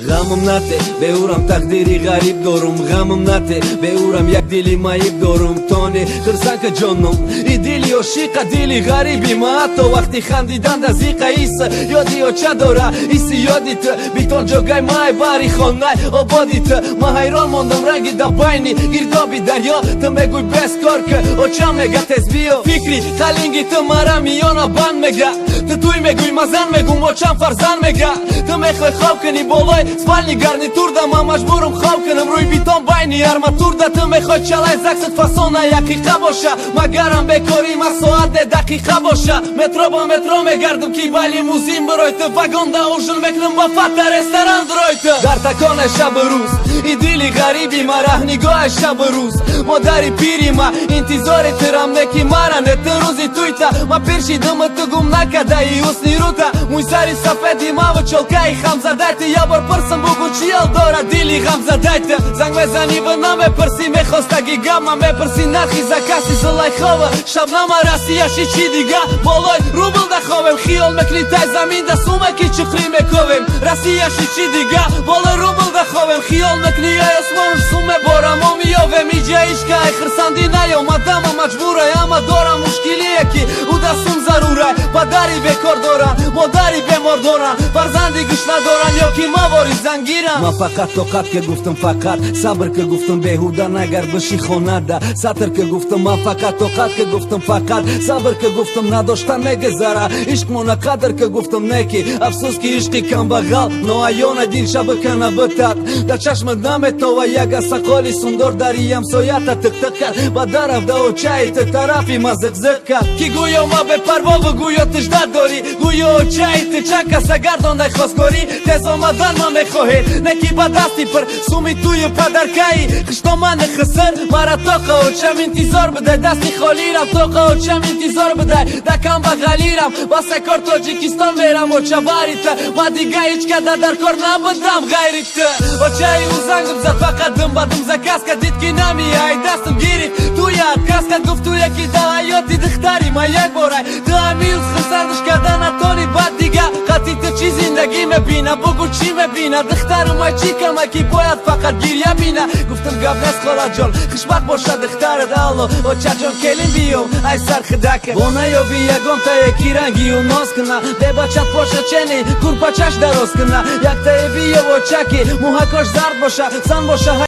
Ғамм нате, беурам тақдири ғариб дорум. Ғамм нате, беурам як дили маиб дорум. Тони хирсанка ҷоном, и дили ошиқа, дили ғариби ма ҳатто вақти хандидан да зиқа иса ёди оча дора, иси ёди ту битон ҷогай май бари хонай ободи ту. Ма ҳайрон мондам, ранги да байни гирдоби дарё. Ту мегӯй бескор ки оча мега тез биё. Фикри қалинги ту мара миёна банд мега. Ту туй мегӯй, ма зан мегум, очам фарзанд мега. Ту мехоҳӣ хоб кунӣ болои спальный гарнитурда, ман маҷбурум хоб кунам рӯи битон байни арматурда. Ту мехоҳӣ чалай заксат фасона яқиқа боша, магарам бекорӣ ма соат не дақиқа боша. Метро ба метро мегардам, ки ба лимузин бирой ту, вагонда ужин мекунам, ба фата ресторан дурой ту. Дар таконе шабу рӯз и дили ғариби ма раҳнигоҳи шабу рӯз модари пири ма интизори тирам неки мара не ту рӯзи туйта. Ма пир шидуму ту гум накадаи ҳусни рута, мӯйсари сафеди маву чолкаи хамзадай. Ту я бор пурсам, бугу, чӣ ҳол дора дили ғамзадай? Ту занг мезанӣ ва намепурсӣ мехостаги гапма, мепурсӣ нархи закаси Зулайхова, Шабнама, Россияши, чӣ дига. Болои рубл да ховем, хиёл мекунӣ тай замин да сумаки чуқрӣ мековем. Россияши, чӣ дига, болои рубл да ховем, хиёл мекунӣ ай осмону сум меборам, мо меёвем. Иҷа ишка ай хирсандӣ наёмадама, маҷбурай, ама дорам мушкилие ки ӯ да сум зарурай. Падари бекор доранд, модари бемор доранд, фарзанди гӯш надоранд ё ки мавори зангирам. Ман фақат тоқат ка гуфтам, фақат сабр ка гуфтам, беҳуда нагардоши хонада сатр ка гуфтам. Ман фақат тоқат ка гуфтам, фақат сабр ка гуфтам, надоштан мегузара, ишқмона қадр ка гуфтам. Неки афсӯс, ки ишқи камбағал ноаёна дил шабакана битад, дар чашмат наметова. Яга сақоли сундор дари ҳамсоята тиқтиқ кард, ба дараф да очаи ту тарафи ма зиқзиқ кард, ки гӯё ма бепарвову гӯё тиждат дорӣ, гӯё очаи ту чанд каса гардондай хостгорӣ. Тез омадан ма мехоҳед, не ки ба дасти пир суми тую падаркаи хиштомани хисир. Мара тоқа очам интизор бидай, дасти холирам, тоқа очам интизор бидай, да камбағалирам. Басакор Тоҷикистон мерам, оча, бари ту ма дига ҳеҷ када дар кор набудам ғайри ту. Очаи ӯ зангм зад, фақат дум ба дум заказ кард, дид ки намеяй, дастам гирифт, туя отказ кард. Гуфт, туя ки да ҳаёти духтари ма як борай, ту ҳамиюз хурсандаш карда натони, баъд дига қатъи ту чӣ зиндагӣ мебина, бугу, чӣ мебина? Духтарумай чӣ кама, ки бояд фақат гирья бина? Гуфтам, гап нест, холаҷон, хушбахт бошад духтарат. Алло, очаҷон, келин биём, ай сархидака бо наёби ягонтае ки рангию ноз куна, бебачат боша, чени курпачаш дароз куна. Яктае биёв, очаки мӯҳакош зард боша, зан боша.